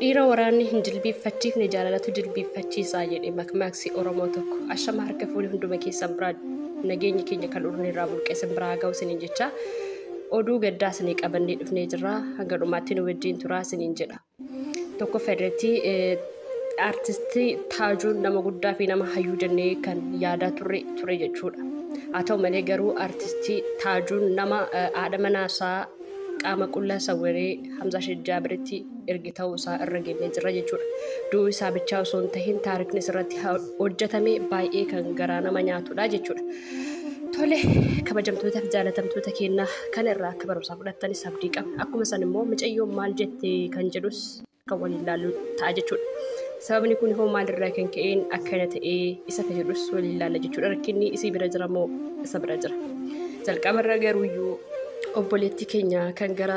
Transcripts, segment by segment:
Dhiira waraanni hin jilbiiffachiifne jaalalatu jilbiiffachiisaa jedhe makmaaksi Oromoo tokko. Ashama harka fuuni hunduma keessan biraa nageenyi keenya kan urni irraa burqee sin biraa ga'u isiniin jecha oduu gaddaa isinii qabannee dhufnee jirra. Hanga dhumaatti nu wajjin turaa isiniin jedha. Tokkoffaa irratti aartistii Taajuun nama guddaa fi nama hayyuu jennee kan yaadaa turre ture jechuudha. Haa ta'u malee garuu aartistii Taajuun nama haadha manaasaa qaama qullaa sawwaree Hamzaa Shajjaabiritti erge ta'uu isaa irra geenyee jirra jechuudha. Du'uu isaa bichaa osoo hin tahin taarikni irratti hojjetame baay'ee kan garaa nama nyaatudha jechuudha. Tole, kabajamtootaa fi jaalatamtoota keenyaa kana irraa akka barumsaa fudhattanis abdii qabna. Akkuma san immoo mucayyoon maal jette kan jedhus kan waliin ilaallu ta'a jechuudha. Sababni kun hoo maalirraa kan ka'een akkana ta'ee isa kan jedhus waliin ilaalla jechuudha. Rakkinni isii bira jira moo isa bira jira? Jalqabarra garuuyyuu obboleettii keenya kan gara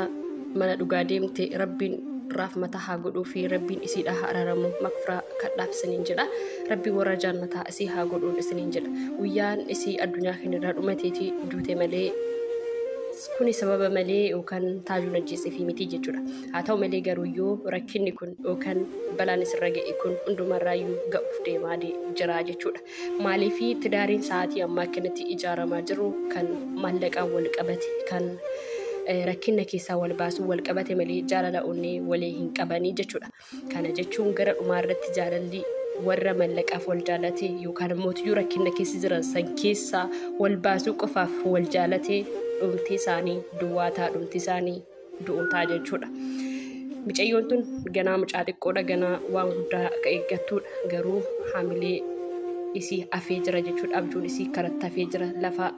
mana dhugaa deemte Rabbiin raafmata haa godhuu fi Rabbiin isiidha haa araaramu, makfiraa kadhaaf isiniin jedha. Rabbiin warra jaannataa isii haa godhuun isiniin jedha. Guyyaan isii addunyaa kanarraa dhumateeti duute malee kuni sababa malee yookaan Taajuun ajjeesee fi miti jechuudha. Haa ta'u malee garuuyyuu rakkinni kun yookaan balaan isirra ga'e kun hundumarraayyuu ga'uuf deemaa jira jechuudha. Maaliif tidaariin sa'aatii ammaa kanatti ijaaramaa jiru kan maallaqaan wal qabate, kan rakkina keessaa wal baasuu wal qabate malee jaalala onnee walii hin qabanii jechuudha. Kana jechuun gara dhumaa irratti jaalalli warra mallaqaaf wal jaalate yookaan immoo rakkina keessa jiran san keessaa wal baasuu qofaaf wal jaalate dhumti isaanii duwwaa ta'a, dhumti isaanii du'uutaa jechuudha. Mucayyoon tun ganaa mucaa xiqqoodha, ganaa waan guddaa akka eeggattuudha. Garuu haamilee isii hafee jira jechuudha. Abjuun isii karatti hafee jira, lafa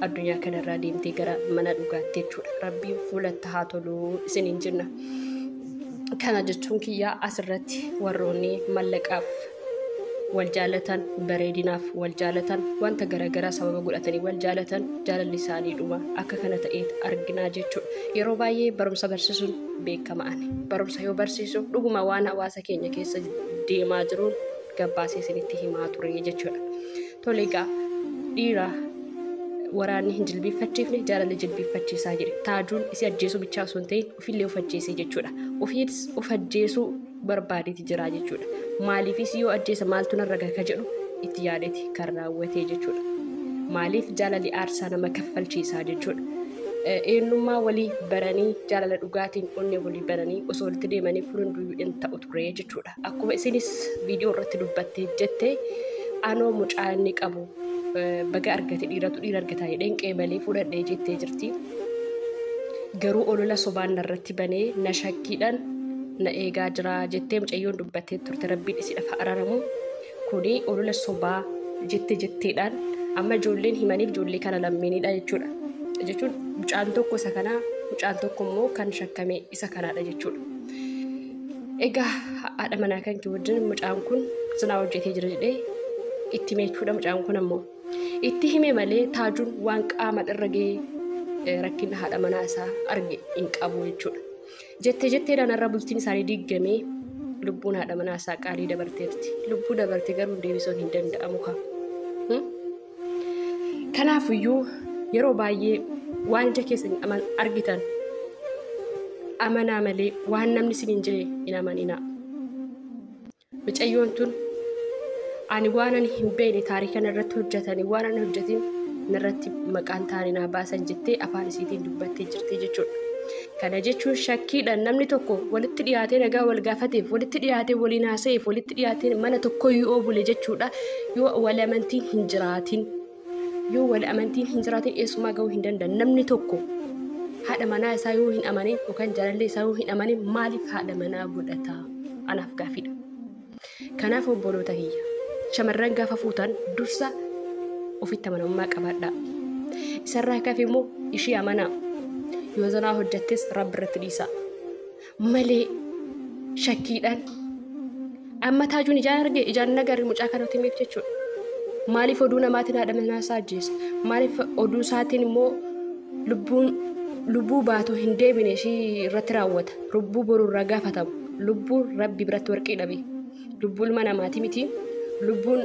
addunyaa kanarraa deemtee gara mana dhugaatti jechuudha. Rabbiin fuulatti haa toluu isiniin jenna. Kana jechuun kiyyaa asirratti warroonni mallaqaaf wal jaalatan, bareedinaaf wal jaalatan, wanta garaagaraa sababa godhatanii wal jaalatan, jaalalli isaanii dhuma akka kana ta'eet arginaa jechuudha. Yeroo baay'ee barumsa barsiisuun beekama ani. Barumsa yoo barsiisu dhuguma waan hawaasa keenya keessa deemaa jiruun gabbaasee isinitti himaa ture jechuudha. Tole egaa, dhiira waraanni hin jilbiiffachiifne jaalalli jilbiiffachiisaa jedhe. Taajuun isii ajjeesuu bichaa osoo hin ta'in ofillee of ajjeesee jechuudha. Ofiis of ajjeesuu barbaadeeti jira jechuudha. Maaliifis yoo ajjeesa maaltu narra gaha ka jedhu itti yaadeeti kan raawwatee jechuudha. Maaliif jaalalli aarsaa nama kaffalchiisaa jechuudha. Eenyummaa walii baranii, jaalala dhugaatiin onnee walii baranii osoo walitti deemanii kun hunduyyuu hin ta'u ture jechuudha. Akkuma isinis viidiyoo irratti dubbattee jette, anoo mucaa inni qabu baga argate, dhiiratu dhiira argata jedheen qeebalee fudhadhee jettee jirti. Garuu olola sobaan narratti banee na shakkiidhaan na eegaa jira jettee mucayyoon dubbattee turte. Rabbiin isiidhaaf haa araaramu. Kuni olola sobaa jette jetteedhaan amma ijoolleen himaniif ijoollee kana lammeenidha jechuudha. Jechuun mucaan tokko isa kanaa, mucaan tokko immoo kan shakkame isa kanaadha jechuudha. Egaa haadha manaa kan kee wajjin mucaan kun sinaa hojjetee jira jedhee itti hime jechuudha. Mucaan kun ammoo itti hime malee Taajuun waan qaama irra ga'ee rakkina haadha manaa isaa arge hin qabu jechuudha. Jettee jetteedhaan irra bultiin isaanii diigamee lubbuun haadha manaa isaa qaalii dabarteerti. Lubbuu dabarte garuu deebisuun hin danda'amu kaa. Kanaafiyyuu yeroo baay'ee waan ija keessan argitan amanaa malee waan namni isiniin jedhe hin amaninaa. Mucayyoon tun ani waan ani hin beekne taarika irratti hojjetanii, waan ani hojjetin narratti maqaan taanii naa baasan jettee afaan isiitiin dubbattee jirti jechuudha. Kana jechuun shakkiidhaan namni tokko walitti dhiyaatee nagaa wal gaafateef, walitti dhiyaatee waliin haasa'eef, walitti dhiyaatee mana tokko yoo bule jechuudha. Yoo wal amantiin hin jiraatin, yoo wal amantiin hin jiraatin eessumaa ga'uu hin danda'an. Namni tokko haadha manaa isaa yoo hin amanin yookaan jaalallee isaa yoo hin amanin maaliif haadha manaa godhata? Anaaf gaafiidha. Kanaaf obboloota kiyya, shamarran gaafa fuutan dursa ofitti amanamummaa qabaadhaa. Isarraa kafe immoo ishii amanaa. Yoo zanaa hojjettes Rabbi irratti dhiisaa. Malee shakkiidhaan amma Taajuun ijaan arge, ijaan nagarre mucaa kanatti himeef jechuudha. Maaliif oduu namaatiin haadha manaa isaa ajjeesa? Maaliif oduu isaatiin immoo lubbuun lubbuu baatu hin deebine ishii irratti raawwata? Lubbuu boru irraa gaafatamu. Lubbuun Rabbi biratti warqii dhabe. Lubbuu ilma namaati miti. Lubbuun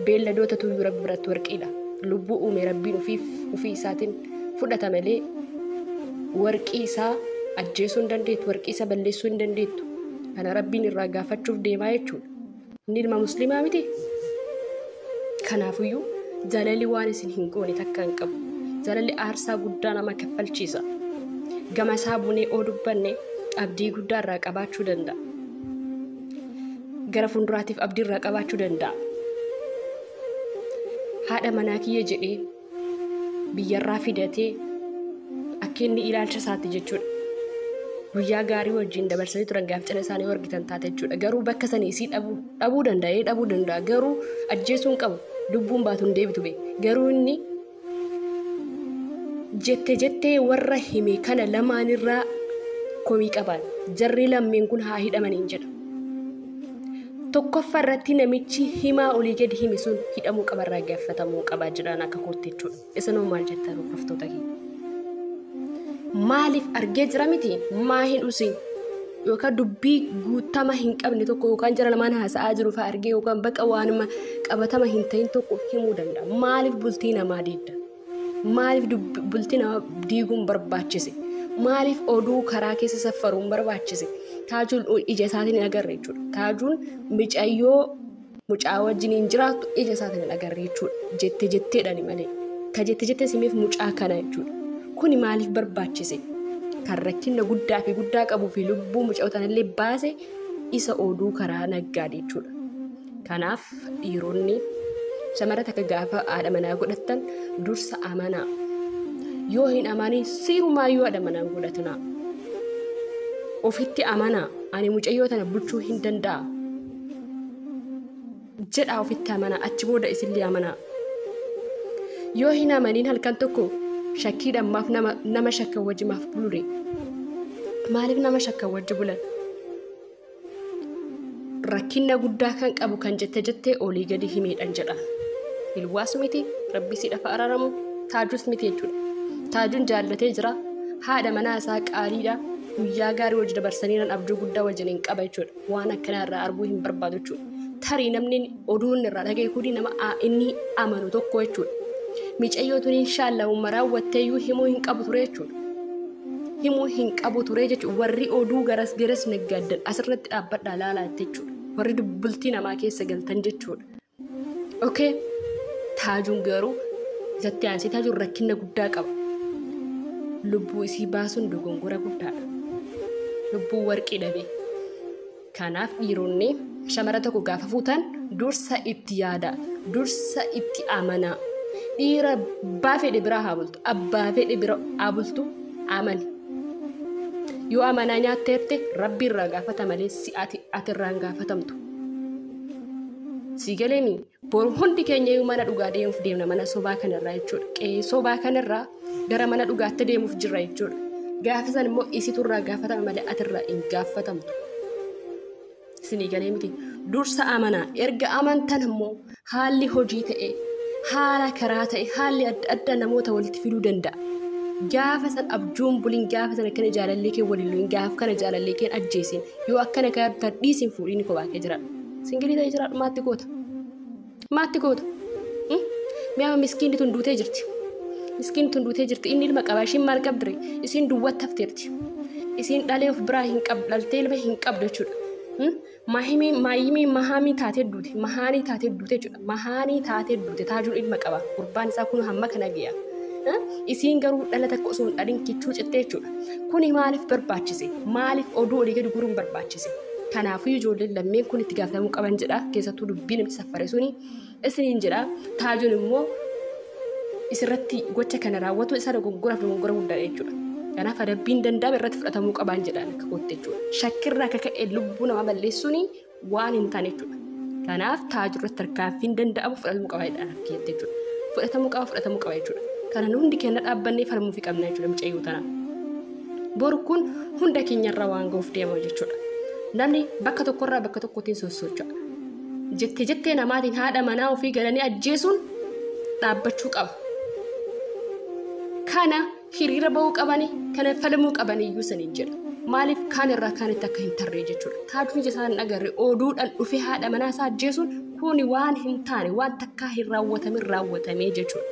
beelladoota tuyyuu Rabbi biratti warqiidha. Lubbuu uume Rabbiin ofiif ofii isaatiin fudhata malee warqii isaa ajjeesuu hin dandeettu, warqii isaa balleessuu hin dandeettu. Kana Rabbiin irraa gaafachuuf deemaa jechuudha. Inni ilma musliimaa miti. Kanaafiyyuu jaalalli waan isin hin goone takka hin qabu. Jaalalli aarsaa guddaa nama kaffalchiisa. Gama isaa bunee oo dubbanne abdii guddaa irraa qabaachuu danda'a. Gara fuulduraatiif abdii irraa qabaachuu danda'a. Haadha manaa kiyya jedhee biyyarraa fidatee akka inni ilaalcha isaatti jechuudha. Guyyaa gaarii wajjin dabarsanii turan gaaf cina isaanii argitan taate jechuudha. Garuu bakka sanii isii dhabuu danda'a, dhabuu danda'a. Garuu ajjeesuu hin qabu. Lubbuun baatu hin deebitu bee. Garuu inni jette jettee warra hime kana lamaanirraa komii qaban. Jarri lammeen kun haa hidhamaniin jedha. Tokkoffaa irratti namichi himaa olii gadi hime sun hidhamuu qabarraa gaafatamuu qabaa jedhaan akka kootti jechuudha. Isinoo maal jettan hordoftoota keenya? Maaliif argee jira miti? Maa hin usin? Yookaan dubbii guutama hin qabne tokko yookaan jara lamaan haasa'aa jiru fa'aa argee yookaan baqa waanuma qabatama hin ta'in tokko himuu danda'a. Maaliif bultii namaa diidda? Maaliif bultii namaa diiguun barbaachise? Maaliif oduu karaa keessa saffaruun barbaachise? Taajuun ija isaatiin hin agarre jechuudha. Taajuun mucayyoo mucaa wajjin hin jiraattu ija isaatiin hin agarre jechuudha. Jette jetteedhani malee. Ka jette jettee simeef mucaa kana jechuudha. Kuni maaliif barbaachise? Kan rakkina guddaa fi guddaa qabuu fi lubbuu mucaa tanallee baase isa oduu karaa naggaadhe jechuudha. Kanaaf dhiironni shamara takka gaafa haadha manaa godhattan dursa amanaa. Yoo hin amanin siirumaayyuu haadha manaa godhatinaa. Ofitti amanaa. Ani mucayyoo tana bulchuu hin danda'a. Jedhaa ofitti amanaa. Achi booda isillee amanaa. Yoo hin amaniin halkan tokko shakkiidhaan maaf nama shakkan wajji maaf bulure? Maaliif nama shakkan wajji bulan? Rakkina guddaa kan qabu kan jette jettee olii gadi himeedhaan jedha. Hilwaas miti, Rabbi si dhafa araaramu, Taajus miti jechuudha. Taajuun jaallatee jira. Haadha manaa isaa qaaliidha. Guyyaa gaarii wajji dabarsanii abjuu guddaa wajjin hin qaba jechuudha. Waan akkanaa irraa arguu hin barbaadu jechuudha. Tarii namni oduu inni irraa dhagaye kuni nama inni amanu tokko jechuudha. Micayyoo tuni inshaallah raawwatteeyyuu himuu hin qabu ture jechuudha. Himuu hin qabu ture jechuudha. Warri oduu garas garas naggaaddan asirratti dhaabbadhaa laalaa jechuudha. Warri bultii namaa keessa galtan jechuudha. Okay. Taajuun garuu isatti aansee taajuun rakkina guddaa qaba. Lubbuu isii baasuun dogongora guddaadha. Lubbuu warqii dhabe. Kanaaf dhiironni shamara tokko gaafa fuutan dursa itti yaada. Dursa itti amanaa. Dhiira abbaa fedhe biraa haa bultu. Abbaa fedhe bira haa bultu amani. Yoo amanaa nyaatteerte Rabbi irraa gaafata malee si ati irraa hin gaafatamtu. Si galeemi boru hundi keenya iyyuu mana dhugaa deemuuf deemna mana sobaa kanarraa jechuudha. Qe'ee sobaa kanarraa gara mana dhugaatti deemuuf jirra jechuudha. Gaafa san immoo isitu irraa gaafatama malee ati irraa hin gaafatamtu. Isinii galee miti. Dursa amanaa. Erga amantan immoo haalli hojii ta'e, haala karaa ta'e, haalli adda addaa namoota walitti fiduu danda'a. Gaafa san abjuun bulin, gaafa san akkana jaalallee kee waliin lo'in, gaafa kana jaalallee kee ajjeesin, yoo akkana kaayattu dhiisin fuudhiin kophaa kee jiraadhu. Singilii ta'ee jiraadhu maatti goota. Maatti goota. Mi'a miskiinni tun duutee jirti. Miskiinni tun duutee jirti. Inni ilma qaba. Ishiin maal qabdire? Isiin duwwatti hafteerti. Isiin dhalee of biraa hin qabdu. Dhaltee ilma hin qabdu jechuudha. Maayimii mahaamii taatee duute. Mahaanii taatee duute jechuudha. Mahaanii taatee duute. Taajuun ilma qaba. Gurbaan isaa kun hamma kana ga'a. Isiin garuu dhala takka osoo hin dhalin kichuu cittee jechuudha. Kuni maaliif barbaachise? Maaliif oduu olii gadi guuruun barbaachise? Kanaafuu ijoolleen lammeen kun itti gaafatamuu qaban jedha. Keessattuu dubbii namichi saffare suni isiniin jedha. Taajuun immoo isirratti gocha kana raawwatu isa dogongora fi dogongora guddaadha jechuudha. Kanaaf adabbiin danda'ame irratti fudhatamuu qaban jedha akka kootti jechuudha. Shakkirraa akka ka'e lubbuu namaa balleessuun waan hin taane jechuudha. Kanaaf taajuu irratti tarkaanfiin danda'amu fudhatamuu qaba jedha akka jechuudha. Fudhatamuu qaba fudhatamuu qaba jechuudha. Kana hundi keenya dhaabbannee falmuu fi qabna jechuudha mucayyoo tana. Boru kun hunda keenyarraa waan ga'uuf deema jechuudha. Namni bakka tokkorraa bakka tokkotiin sossocho'a. Jettee jettee namaatiin haadha manaa ofii galanii ajjeesuun dhaabbachuu qaba. Kana hiriira ba'uu qabanii, kana falmuu qabanii iyyuu saniin jedha. Maaliif kaan irraa kaanitti akka hin tarree jechuudha. Taajuun ija isaan agarre oduudhaan dhufee haadha manaa isaa ajjeesuun kuni waan hin taane, waan takkaa hin raawwatamin raawwatamee jechuudha.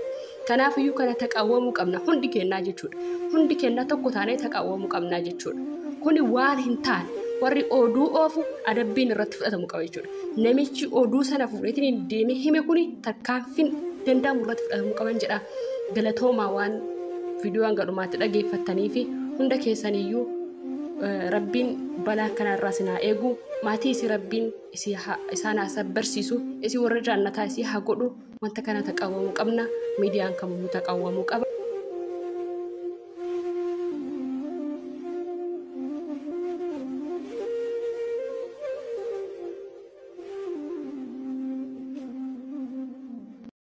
Kanaafiyyuu kana taqawwamuu qabna hundi kennaa jechuudha. Hundi kennaa tokko taanee taqawwamuu qabnaa jechuudha. Kuni waan hin taane, Warri oduu oofu adabbiin irratti fudhatamu qaba jechuudha. Namichi oduu sana fuudheetiin deemee hime kuni tarkaanfiin danda'amu irratti fudhatamuu qaban jedha. Galatoomaa waan viidiyoo hanga dhumaatti dhageeffattanii fi hunda keessaniyyuu rabbiin balaa kanarraa isin haa eegu. Maatii isii rabbiin isaan haa sabbarsiisu. Isii warra jaannataa isii haa godhu. Wanta kana taqawwamuu qabna. Miidiyaan kamiyyuu taqawwamuu qaba.